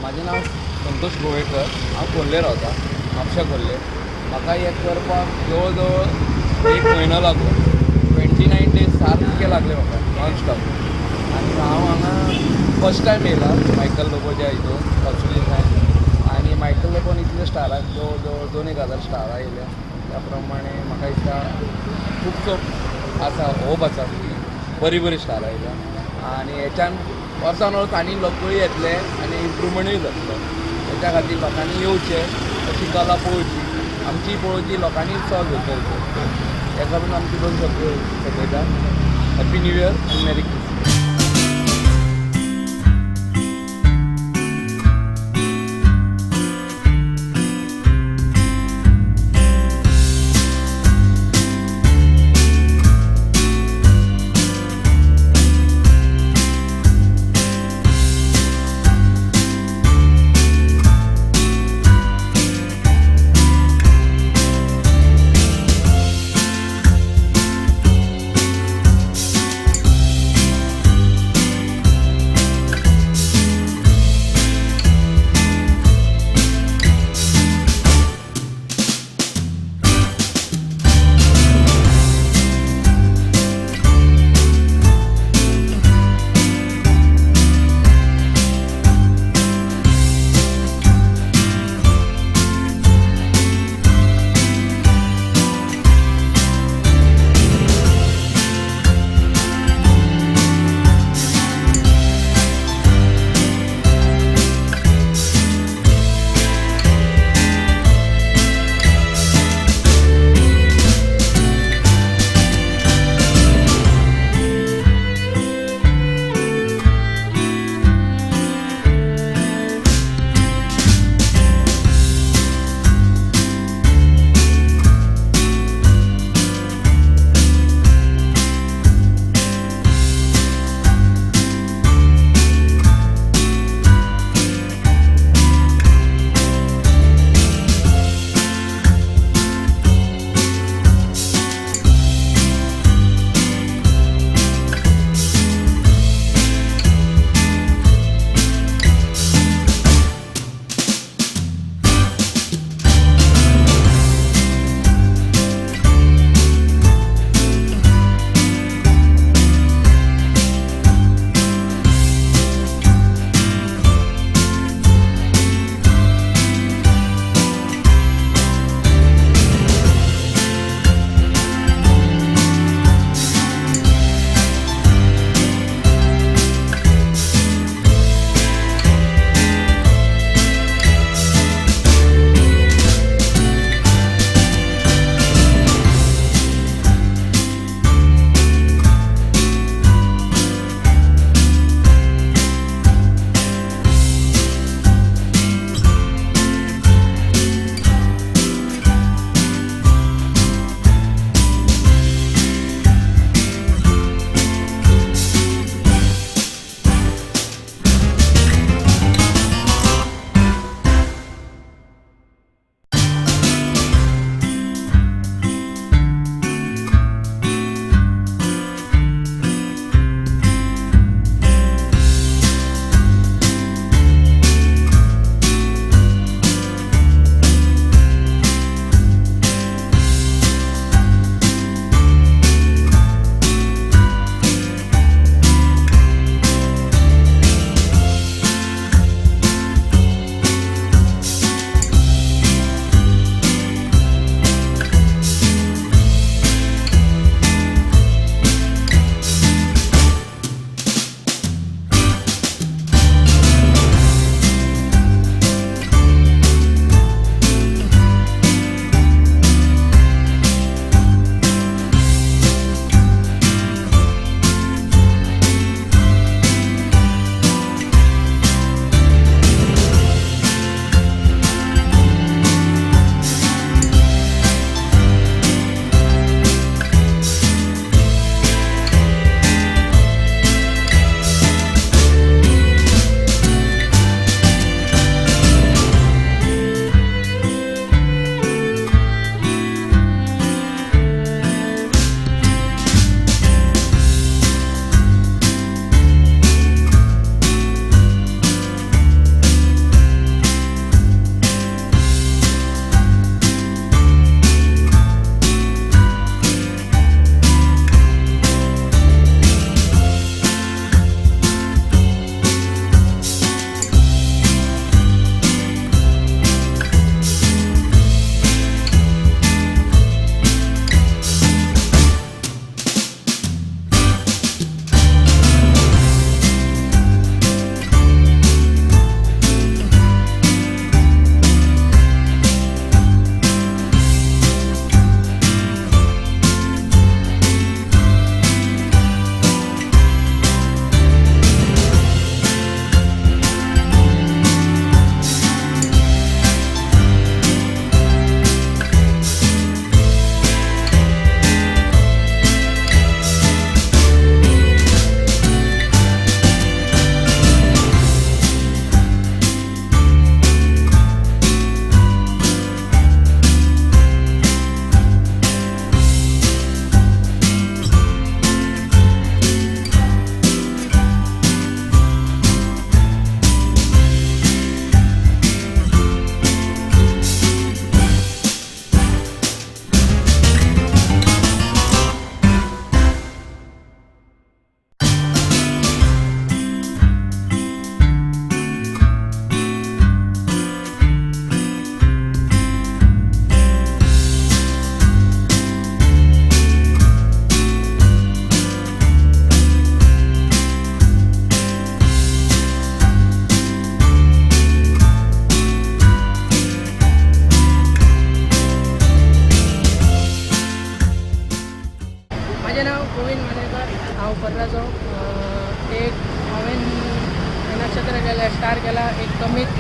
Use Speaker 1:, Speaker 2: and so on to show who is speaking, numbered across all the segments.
Speaker 1: म्हाजें नांव संतोष गोवेकर. हांव खोर्ले रावता, म्हापशा खोर्ले. म्हाका हें करपाक जवळ जवळ एक म्हयनो लागलो. 29 डेज सारके लागले म्हाका नॉन स्टॉप. आनी हांव हांगा फर्स्ट टायम येयला मायकल लोबोच्या हितून कॉन्स्टिट्युशनान. आनी मायकल लोबोन इतले स्टाराक जवळ जवळ 2 एक हजार स्टारां येयल्या. त्या प्रमाणे म्हाका दिसता खुबसो आसा, होप आसा की बरीं बरीं स्टारां येयल्या आनी हेच्यान वर्सान वर्स आनी लोकूय येतले आनी इम्प्रुवमेंटूय जातलो. तेच्या खातीर लोकांनी येवचें, अशी कला पळोवची, आमची पळोवची, लोकांनी उत्सव घेवचो हितून. हेका लागून आमची दोन शब्द सोंपयता. हॅपी न्यू इयर आनी मॅरी क्रिसमस.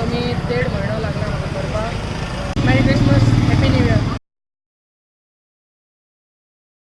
Speaker 2: कमी देड म्हयनो.